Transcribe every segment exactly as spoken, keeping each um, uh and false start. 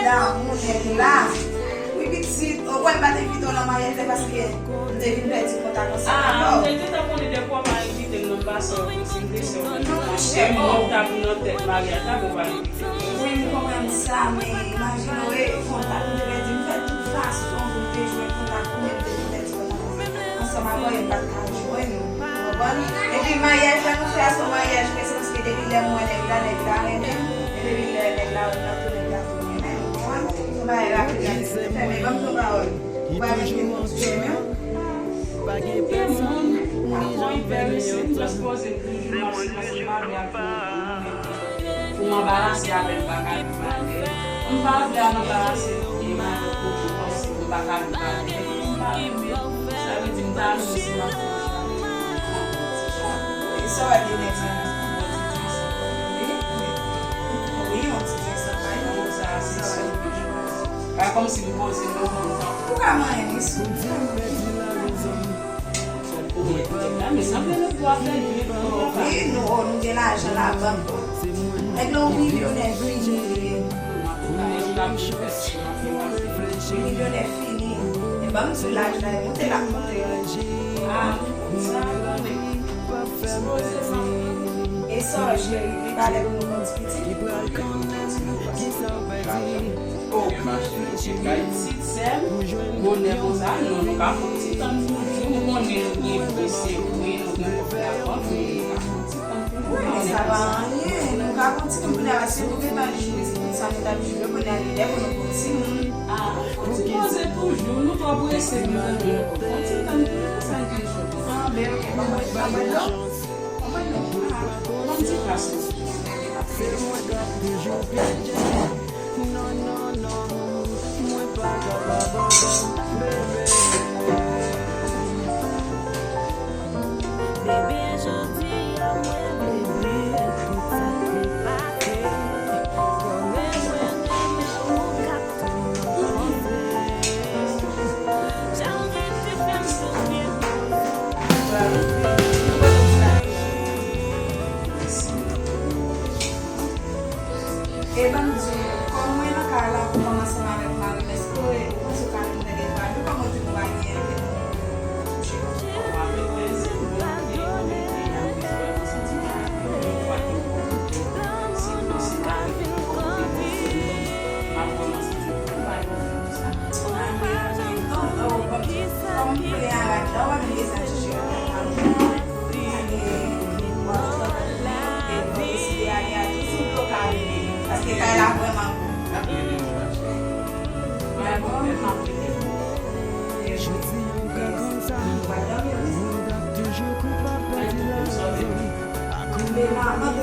Damou nèg la. Wi, pitit, ou wè m pa t envite w nan maryaj, se paske m te vin pèdi kontak ansanm avè w. Ah, m te gentan konnen depi w pa envite m nan, m pa sè w, si m te sè w. Non, monchè, e mwen, oh, ou t ap nan tèt maryaj la, men w pa envite m. Wi, m konprann sa, men imajine w, e kontak m te pèdi, m fè tout fason pou m te jwenn kontak ou, men m te vin pèdi kontak ansanm avè w, e m pa t ka jwenn ou. Ou konprann? Epi maryaj la nou fè a, se yon maryaj ke se paske depi lè m wè nèg la, nèg la renmen m. E depi lè nèg la wè m nan tou, nèg la tou renmen m. Ou konprann? Se yon bagay rapid, rapid. Fè, men ban m yon pawòl. Ou pa menm gen moun ki renmen w? Gen moun, m ap pran enpèresan, m just poze m toujou, m ap simanse pale ak moun. Pou m anbarase avè l, m pa ka vin pale. M pa vle al anbarase moun, e m avè l toujou kòmsi m pa ka vin pale. Epi pou m pale, sa vle di m ta renmen si m ap fè yon chak. E sa w wè de nèg sa nan yon ti tris? Wi, wi, yon ti tris, sa pa yon sa, se sa. Pa kòmsi m poze m nan moun nan. Ou ka manyen, wi, sou. Wi, nou, oh, nou gen lajan labank. Nèg la yon milyonè fini li ye. Milyonè fini. E ban m di w laj la, e monte l ap monte. Ah, sa, tande. Sipozeman. E sa, cheri, li pa lè pou nou konn ti pitit. Oh, gen machin, gen kay. Pitit sè m, bonè konsa, non, nou ka fè yon ti tann pou nou. Nou konnen nou gen prese, wi, nou gen kòb labank, men nou ka fè yon ti tann pou nou. Wi, men sa pa anyen. Nou ka fè yon ti tann kounye a, paske nou gentan jwi ti moun sa nou t ap jwi yo, kounye a li lè pou nou fè yon ti moun. Ah, fò ti poze toujou, nou twò prese pou nou tann pou nou. Fè yon ti tann pou nou, sa gen jodi. Ah, ben, ok, pa mwen, pa mwen, non. Ban m ti kras. Se mwen k ap toujou pyèje. Non, non, non, mwen pa kapab ankò, bebe. Bebe, jodi a mwen bliye tout sa k te pase. Konnen mwen renmen ou, m k ap tann ou panse. Jan w rete fè m soufri. E ban m di w, kòm mwen nan kay la, kòm ansanm avèk mari m, èske ou panse w ka vin tande pale? Kòman w di nou pa gen enkyetid? Paske kay la vrèman gwo. Jodi a yon ka konsa, mwen t ap toujou koupab pèdi lajan. Akoz pou li m ap tou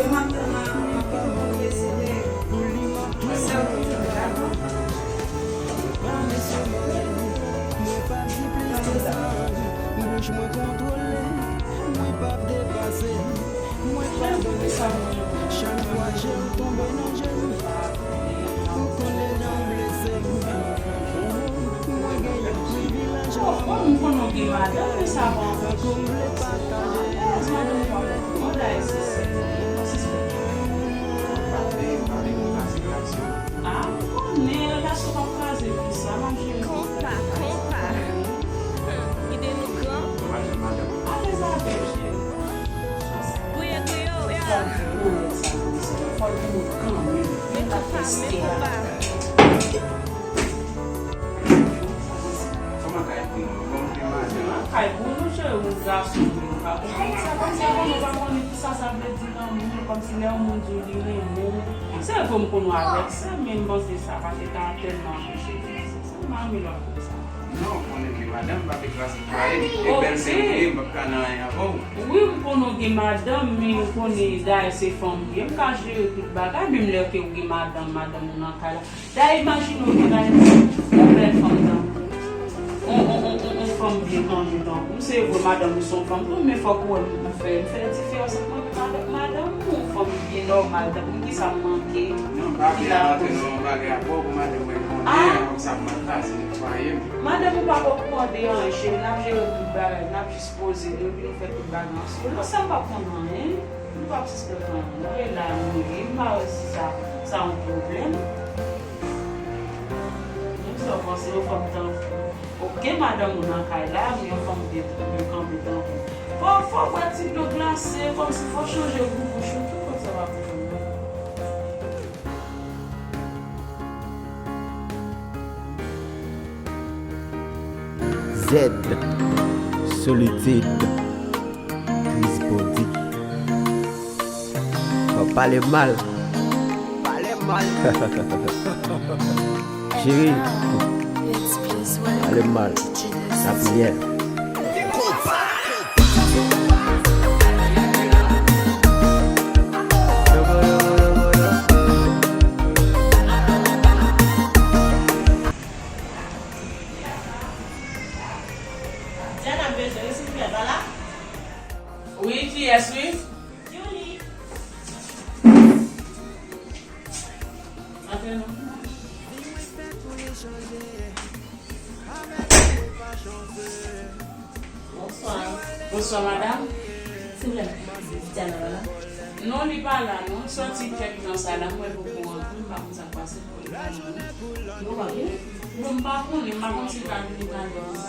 sere. Pa mesye mwen, mwen p ap di plis ke sa. Bouch mwen kontwole, mwen p ap depase. Mwen padone sa. Chak fwa je w tonbe nan je m, ou konnen jan w blese m. Mwen gen yon privilèj. Oh, oh, m konnen w gen madanm, men sa pa anpeche. Tankou m vle pataje. Alèz, madanm pa konn bagay, se sè. Mwen sispann. Ah, m konnen, relasyon p ap kraze konsa, m ap jere. Konpa, konpa. Ide nou gran. Alèz avè l, cheri. Gouye, gouye w, ya. Fò l gouye sa, fò l gouye kanmenm. Men pa teste a. Kòman kay pou nou? Bon, gen madanm. Kay pou nou, cheri, ou gason, ou pa konprann sa, kòmsi nou pa konnen kisa sa vle di lanmou, kòmsi lè yon moun di w li renmen w. Se vre m konn w avèk sa, men m panse sa pa te ka tèlman anpeche. Mami lòt konsa. Non, konnen ke madanm pa te krasi pwaye m. E bèlmè m ye, m p ap ka nan anyen avè w. Wi, m konnen w gen madanm, men ou konnen dayè se fanm ou ye. M ka jere tout bagay, menm lè ke w gen madanm, madanm ou nan kay la. Dayè imajine w gen kay yon bèl fanm tankou w. On, on, on, on, on fanm byen kanje tankou w. Se vre, madanm ou se yon fanm tou, men fòk ou wè m fè, m fè diferans ant mwen menm avèk madanm ou, yon fanm byen nòmal tankou m, kisa m manke? Non, m pa vle al antre nan yon bagay avè w pou madanm mwen konnen, kòmsa m al kraze netwaye m. Madanm ou pa okouran de anyen, cheri, n ap jere tout bagay, n ap jis poze nou, epi nou fè tout bagay ansanm. Non, sa m p ap konn anyen, nou p ap sispann anyen. Nou rela nou ye, m pa wè si sa, sa yon pwoblèm. Fanm tankou. Oke, madanm ou nan kay la, men yon fanm byen, byen kanpe tankou. Fò, fò w bwè ti dlo glase, kòmsi fò w chanje gou bouch ou, tout kòmsi w ap jwenn nan. Z, Solitude, Chris Body. Fò pale mal. Pale mal. Cheri, pale mal. Lapriyè. Diana bezwen wi, silvouplè, pa la? Wi, kiyès wi? Julie. Antre non. Bonswa. Bonswa, madanm. Silvouplè, Diana pa la? Non, li pa la non. Sòti kèk tan sa la, m wè l poko rantre, m pa konn sa k pase. Yo pa vini? Bon, m pa konnen, m pa konn si l ka vini talè, m pa konnen.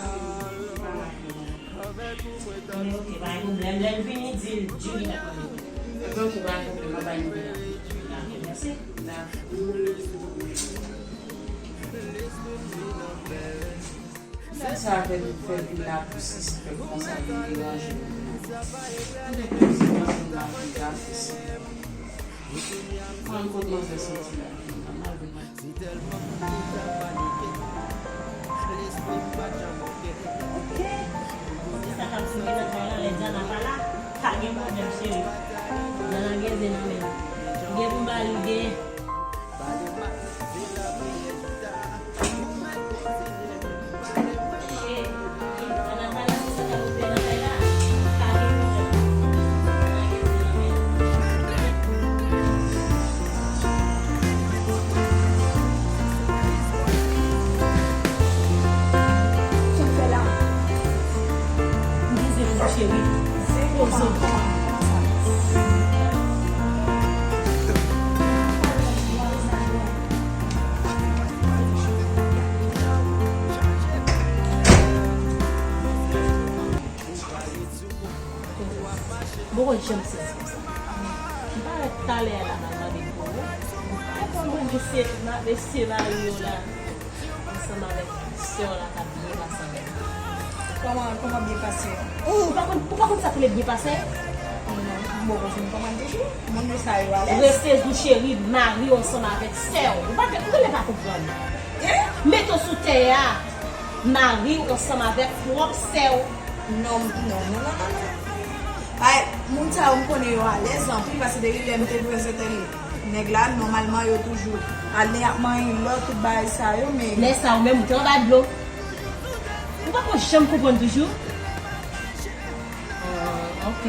Men oke, pa gen pwoblèm. Lè l vini, di l Julie t ap mande. Ebyen oke, pa gen pwoblèm, m ap bay nouvèl la. Dakò, mèsi. Dakò. Sa sa fè nou fè vin la pou sispèk konsa, vin deranje nou. Ou te konn si nan zòn la vin grafis. Mwen kot manzè soti la, vin nan mal vin mal. Ok. Se sa k ap fouye nan kay la, lè Diana pa la, pa gen pwoblèm, cheri. Diana gen zen nan men l. Gen pou m ba li, gen. Sa w fè la? M bezwen pou cheri. Poze w. M poko janm sezi konsa. M parèt talè a la m al mande pou ou. Epi w jwenn mesye, mesye mari w la ansanm avèk sè w la k ap byen pase avèk ou. Kòman, kòman byen pase? Ou pa konn, ou pa konn sa k rele byen pase? Non, m poko fin konprann toujou. Moun yo sa yo alèz. Resezi w cheri, mari w ansanm avèk sè w. Ou pa, ou genlè pa konprann. Mete w sou tè a. Mari w ansanm avèk pwòp sè w. Non, non, non, non, non, non. Ay, moun sa yo m konnen yo alèz anpil, paske depi lè m te prezante l nèg la, nòmalman yo toujou al, y ap manyen lò, tout bagay sa yo, men. Lè sa ou menm ou te anba dlo. Ou poko janm konprann toujou? Oh, ok.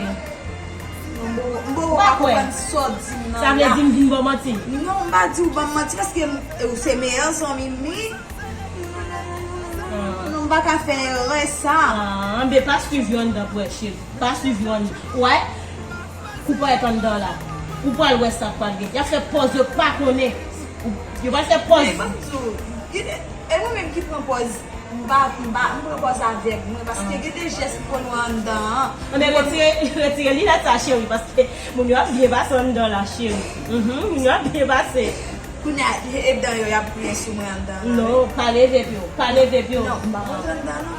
Non, m poko, m poko ka konprann sa w di m nan la. Sa vle di m vin ba w manti? Non, m pa di w ban m manti, paske m, ou se meyè zanmi m, wi. Non, m pa ka fè erè sa. Ah, anben pa swiv yo anndan pou wè, cheri. Pa swiv yo anndan. Ou wè? Kou parèt anndan la. Ou pral wè sa k pral gen. Y ap fè pòz yo pa konnen. Yo pral fè pòz. Men, ban m di w, gen de, e mwen menm ki pran pòz, m pa, m pa, m pran pòz avèg mwen, paske gen de jès m konn wè anndan an. Anben retire, retire linèt sa, cheri, paske moun yo ap byen pase anndan la, cheri. Mhm, moun yo ap byen pase. Kounye a, e dan yo y ap griyen sou mwen anndan an. Non, pa leve pye w, pa leve pye w. Non, m pa kontan anndan non.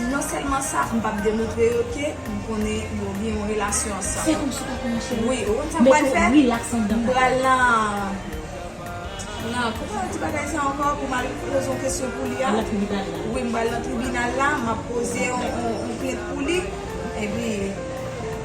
Non sèlman sa, m p ap demontre yo ke m konnen yo gen yon relasyon ansanm. Se kòmsi w pa konnen cheri. Wi, ou konn sa m pral fè? Mete w rilaks anndan. M pral nan, nan, kòman yo di bagay sa ankò, pou m al poze yon kesyon pou li a? Al nan tribinal la. Wi, m pral nan tribinal la, m ap poze yon, yon, yon plent pou li. Epi,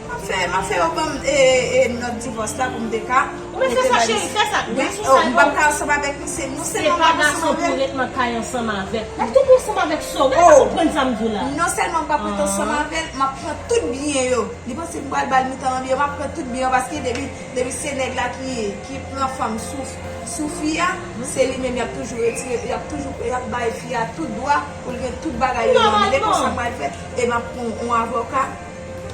m ap fè, m ap fè yo ban m, e, e, nòt divòs la pou m te ka Ou mèt fè sa, cheri, fè sa. Gason sa yo. M p ap ka ansanm avèk misye. Non sèlman m p ap ansanm avè l. Se pa gason pou ret nan kay ansanm avèk. L ap tou pou ansanm avèk sè w. Ou pa konprann sa m di w la. Non sèlman m p ap ret ansanm avè l, m ap pran tout byen yo. Li panse m pral ba l mitan nan byen yo, m ap pran tout byen yo, paske depi, depi se nèg la ki, ki pran fanm sou, sou fi a, se li menm y ap toujou retire, y ap toujou, y ap bay fi a tout dwa pou l gen tout bagay yo nan men l. E konsa m pral fè, e m ap pran yon avoka.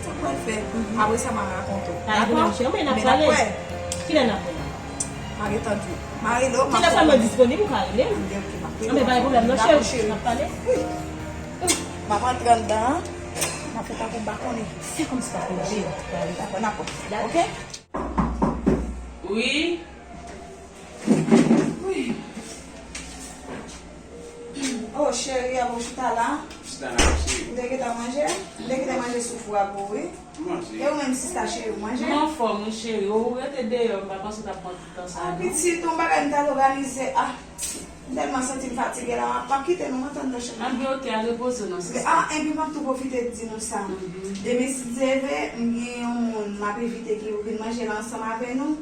Sa m pral fè? Apre sa, m a rakonte w. Dakò? Men n ap pale. Kilè n ap wè? M a gentan di w. M a rele w, m ap fè w konnen. Telefòn mwen disponib, ou ka rele m. Ok, ok, m ap rele w. Anben, pa gen pwoblèm non, cheri. M ap pale. M ap rantre anndan an. M ap fè tankou m pa konnen. Se kòmsi pa pou vin. Dakò, n ap wè. Ok? Wi. Wi. Oh, cheri, a bon chita la. Chita la, cheri. Ou te gentan manje? Ou te gentan manje soufou a pou ou, wi. Manje. E ou menm, sista cheri, ou manje? Mwen anfòm, wi, cheri. Ou rete deyò, m pa panse w t ap pran tout tan sa, non. Ah, pitit, yon bagay m t al òganize. Ah, m tèlman santi m fatige la, m ap, m ap kite nou, m antre anndan chanm nan. Anben, ok, al repoze w nan, sista. Ah, epi m ap tou pwofite di nou sa. Mhm. Demen, si Dye vle, m gen yon moun m ap envite ki pou vin manje la ansanm avè nou.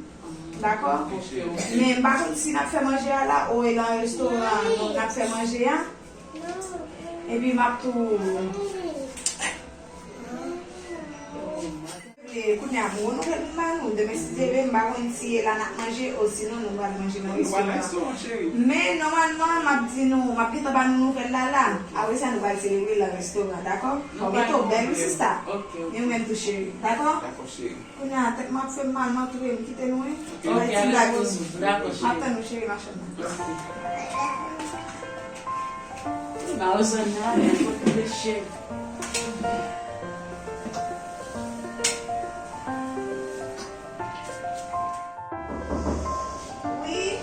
Dakò? Ok, ok. Men m pa konn si n ap fè manje a la, ou e nan restoran, donk n ap fè manje a. Epi m ap tou. E, kounye a, m renouvle pou m ba nou. Demen, si Dye vle, m pa konn si e la n ap manje, osinon nou pral manje nan restoran. Wi, nou pral nan restoran, cheri. Men, nòmalman, m ap di nou, m ap gentan ba nou nouvèl la, la. Apre sa, nou pral selebre nan restoran, dakò? Fò w mete w bèl, wi, sista. Ok, ok. E ou menm tou, cheri. Dakò? Dakò, cheri. Kounye a, tèt mwen ap fè m mal, m antre, m kite nou, wi. Ok, ok, ale repoze w. Dakò, cheri. M ap tann ou, cheri, machann nan. Ok. Ba Ozanna, men kote cheri. Wi.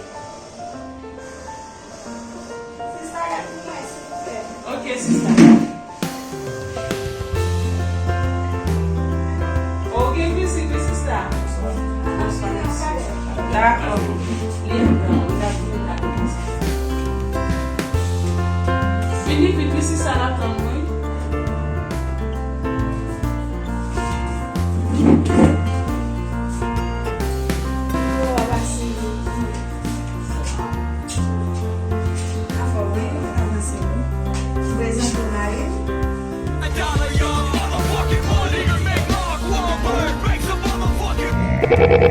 Sista, gade pou mwen, silvouplè. Ok, sista. O, gen vizit, wi, sista. Bonswa, mesye. Dakò. Li anndan, wi, l ap vini la. Vini vit, wi, sista, n ap tann ou, wi.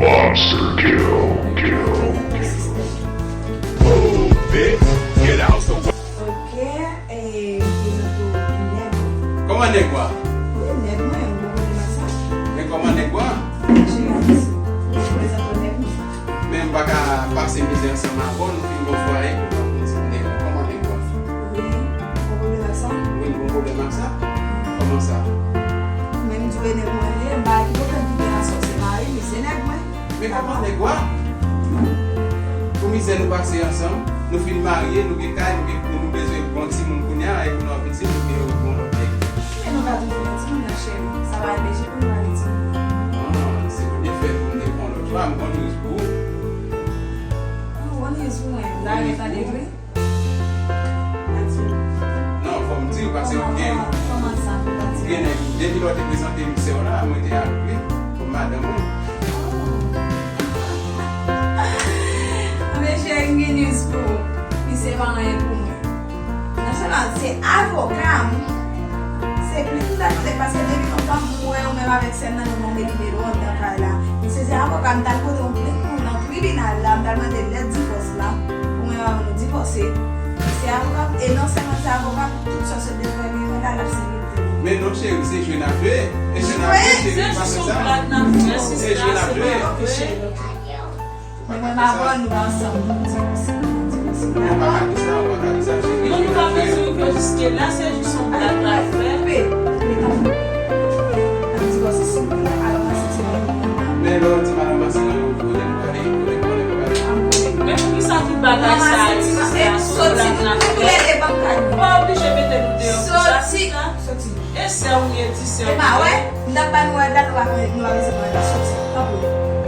Monster kill, kill, kill. Move, bitch. Get out the way. Ok, e, m prezante w nèg. Kòman nèg ou a? Wi, nèg mwen, ou bon pwoblèm ak sa? Men kòman nèg ou a? Cheri, a mèsi. Wi, m prezante w nèg mwen. Men m pa ka pase mizè ansanm avè w, nou fin gon fwaye, pou w ap vin di m nèg mwen. Kòman nèg ou a? Wi, ou bon pwoblèm ak sa? Wi, m gon pwoblèm ak sa. Kòman sa? Men m di w e nèg mwen li ye, m pa ki pwoblèm ki gen aswè, se mari m, se nèg mwen. Men kòman nèg ou a? Pou mizè nou pase ansanm, nou fin marye, nou gen kay, nou gen, nou bezwen yon timoun kounye a, e pou nou ap vin di nou gen yon bon lòt nèg. Men nou pa toujou gen timoun nan, cheri. Sa pa enpeche pou nou pa gen timoun. Ah, se pou defèt pou nou te pran lòt fwa, m gon news pou ou. Ah, bon news pou mwen. M ta renmen tande, wi. Non, fò m di w, paske ou gen, ou gen nèg, depi lè w te prezante m sè w la, mwen te ak li kòm madanm mwen. Anben, cheri, m gen news pou ou. Li se pa anyen pou mwen. Non sèlman se avoka m, se plent m t al pote, paske depi lontan m wè ou menm avèk sè m nan, nou nonmen li de lwen anndan kay la. Misye se avoka m, m t al pote yon plent pou ou nan tribinal la, m t al mande lèt divòs la, pou mwen avè w nou divòse. Se avoka m, e non sèlman se avoka m, tout sa se devwa li, mwen la, l ap sivil. Men non, cheri, se jwe n ap jwe. Se jwe n ap jwe, cheri, se pa jis yon blag n ap fè, sista, se pa yon jwe. Men mwen m avè w, nou pa ansanm, nou di konsa, nou di konsa. Ou pa ka di sa, ou pa ka di sa, cheri. Non, nou pa bezwen rive jiske la, se jis yon blag n ap fè. Koupe, koupe, tanpri. N ap divòse, silvouplè. Alò, m a soti nan yon moman. Men lè w di madanm Masina, yo kote m prale, kote m konnen m prale. Men poukisa tout bagay sa yo, sista, se yon blag n ap fè? Ou pa oblije mete nou deyò konsa, sista. Soti. E sè ou ye, di sè ou ye. Epa, wè, m t ap ba nou wè dat, nou pa konn, nou pa bezwen wè dat, soti, tanpri.